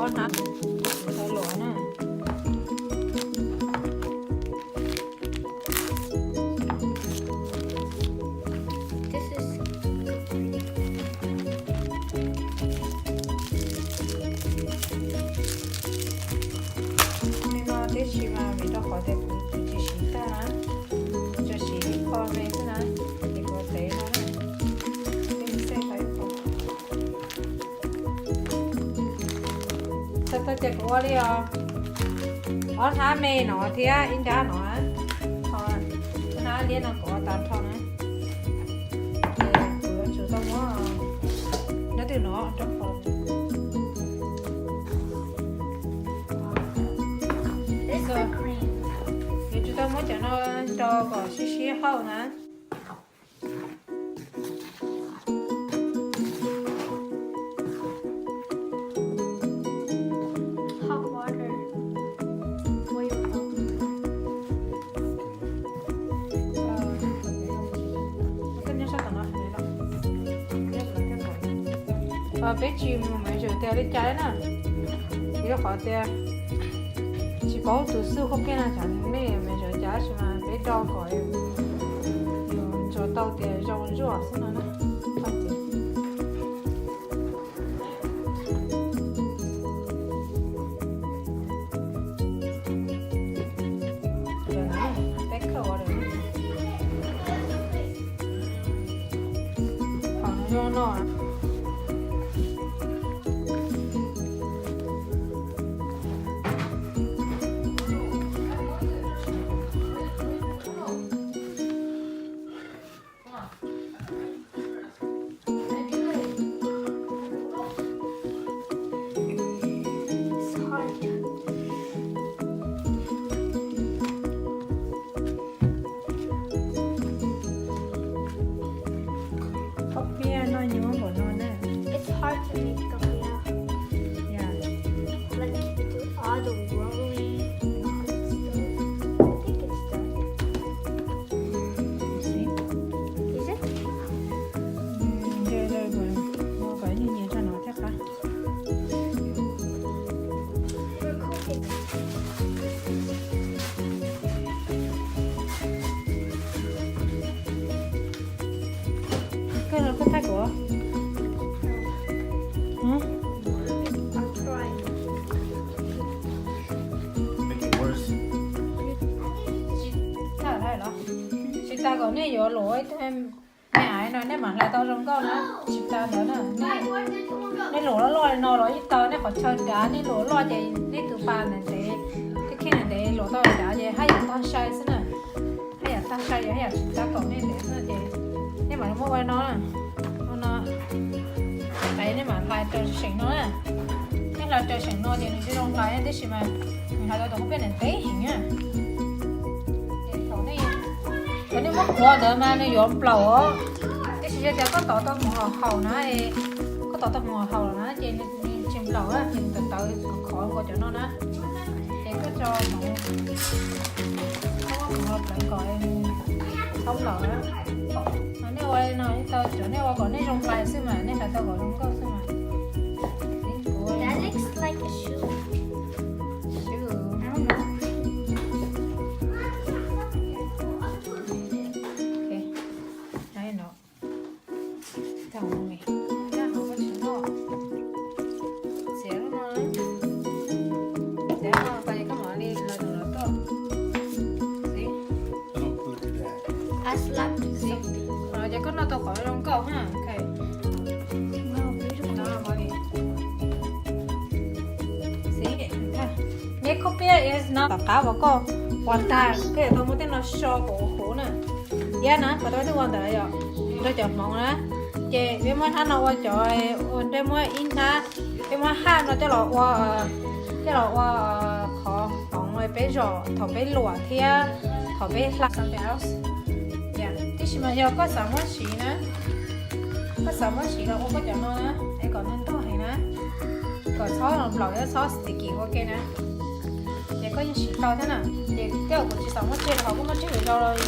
Hnab tau luam na. Li no tib si mas vim rau qhov tias kuv tsis siv tag na, kuv tsuas siv ib qho me xwb na, ces kuv tev no na, peb xej tau ib qho. Txhais tau ces kuv ua li os, ob hnab me no thiab ib nrab no, hnab liab no kuv ua tag nrho na. Kuv yuav tsum tau muab nrab twg no rau qhov, yuav tsum tau muab cov no rau kom siab siab hauj na. Peb tsis mus me ntsis tias li cas na, rau qhov tias tsis paub tus xwb, koj pheej na, nej me ntsis cas tsis mas peb do kom yus ntsuas tau tias zoo zuaj xwb no na. Poj piaj noj nyuaj npaum no na. It's hard to make kapia. Yeah. Like, do all the rolling and all that stuff. I think it's done. Is it? Ua kom nyias nyias tso no thiab qab. Koj los koj thaj kuv. Tsis tas kom nej yuav luam ib tug me me no nej mam hlais tau zoo nkauj na, tsis tas ntawd na. Nej luam loj loj li no los yeej tau, nej qhov chaw dav nej luam loj ces nej tus pas ntev ntev, kheej kheej ntev ntev luam tau dav ces haj yam tag sai xwb na. Haj yam tag sai, haj yam tsis tas kom nej ntev xwb ces nej mam li muab ua li no na. Ua no, nej mam hlais raws seem no na. Nej hlais raws seem no ces nws thiaj zoo hlais, tiam sis mas nws hlais tau tus poj piaj ntev heev na. Thaum nej muab kuav ntawd mas nws yuav nplaum os. Tiam sis yog tias koj tov tau mus haum na, koj tov tau mus haum na ces nws tsis nplaum na, ces nws tawv tawv khov nkaus cov no na. Ces koj tso hmoov, koj muab hmoov los pleev kom thaub nplaum na. Nej ua li no tau, cov nej ua kom nej zoo hlais xwb mas, nej hlais tau kom zoo nkauj xwb mas. That looks like a shoe. Shoe. I don't know. Okay. I know. Tau me. Txiav lub no. Txiav no, koj mam li los tus los tuaj. Xib. Los ces koj noj tau qhov zoo nkauj na. Xib, neb khub piab es no tom qab uas koj ua tag, koj yuav tau muab tej no so kom huv na. Yam na, kom tau twb ua ntawd yom, nrog cov hmoov na. Ces peb muab hnab no ua cov, ua peb muab ib hnab, peb muab haj no coj los ua, coj los ua qhov hmoov peb zom thaum peb luam thiab thaum peb hla. Tiam sis mas yog koj xav muab siv na, koj xav muab siv los ua koj cov no na, es kom nws ntog heev na, kom txhob nplaum thiab txhob sticky ua ke na. Ces koj yeej siv tau thiab na. Ces tej zaum kuv tsis xav muab tseg los ho kuj muab tseg lwm zaus los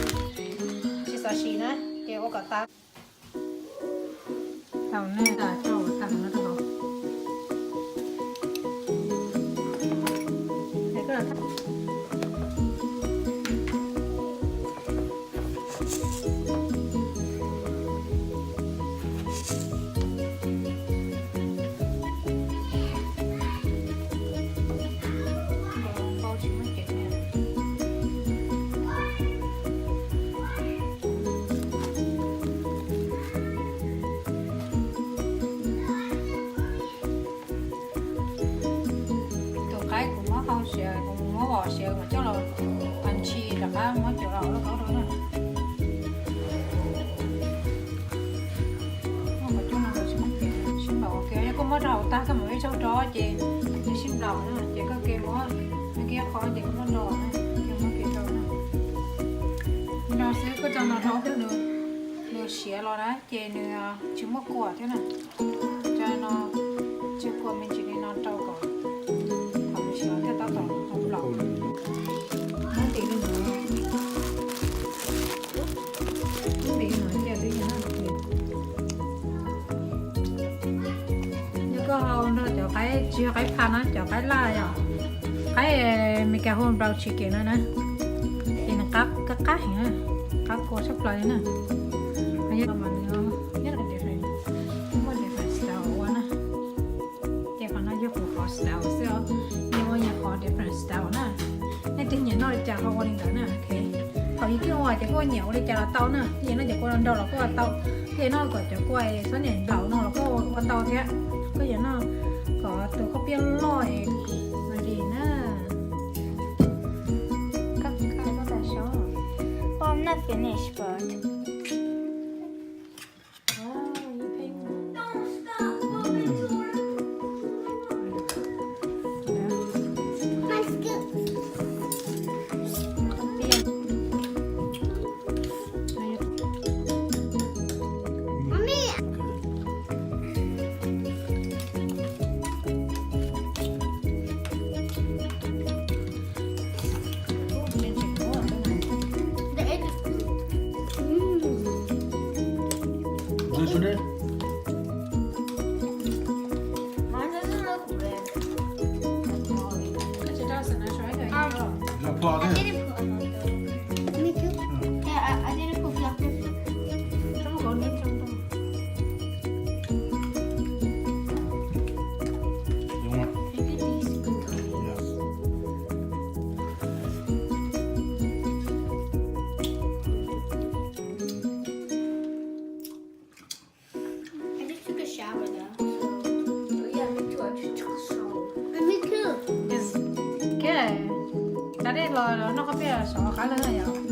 tsis xav siv na, ces ua kom tas. Tau nej tag no rau hauv. Tus qaib kuv muab hau siav, kuv muab vov siav mas coj los ntshis rov qab muab cov los loj kaub rau na. Muab cov no los sib nplaum, sib nplaum ua ke, yog koj muab rau hauv tag koj mam li tsaug rau ces nws sib nplaum na, ces koj ke muab, nws ke qhov ces koj muab rau na, ke muab ke rau na. No xwb koj coj no rau nws, nws siav los na ces nws tsis muaj kua thiab na. Coj no tsis kua me ntsis li no rau kom thaum nws siav thiaj tab tom nplaum. Muab ntim li no, muab ntim li no cia li no. Yog koj hau nrog cov qaib, tsis yog qaib pha na, cov qaib laj yom, qaib Meskas hu brown chicken no na, ces nws qab, qab qab heev na, qab kua tshaj plaws li na. Ho yog mas nws, yog different, muaj different style ua na. Ces qhov no yog kuv qhov style xwb os, nej ua nej qhov different style na. Nej twg nyiam noj li cas ho ua li ntawd na. Thaum yus twb ua ces koj nyiam ua li cas los tau na, nyiam noj cov kua nrau los koj ua tau, nyiam noj kom cov kua txhob nyiam nplaum no los koj ua tau thiab. Koj nyiam noj kom tus khaub piab loj es no li na. Koj, koj, koj tas so. Well, I'm not finished, but I just took a shower though, so, oh yeah, me too, I just took a shower. And me too. It's good. Cov dej los noj khaub piab sov qab lawm yom.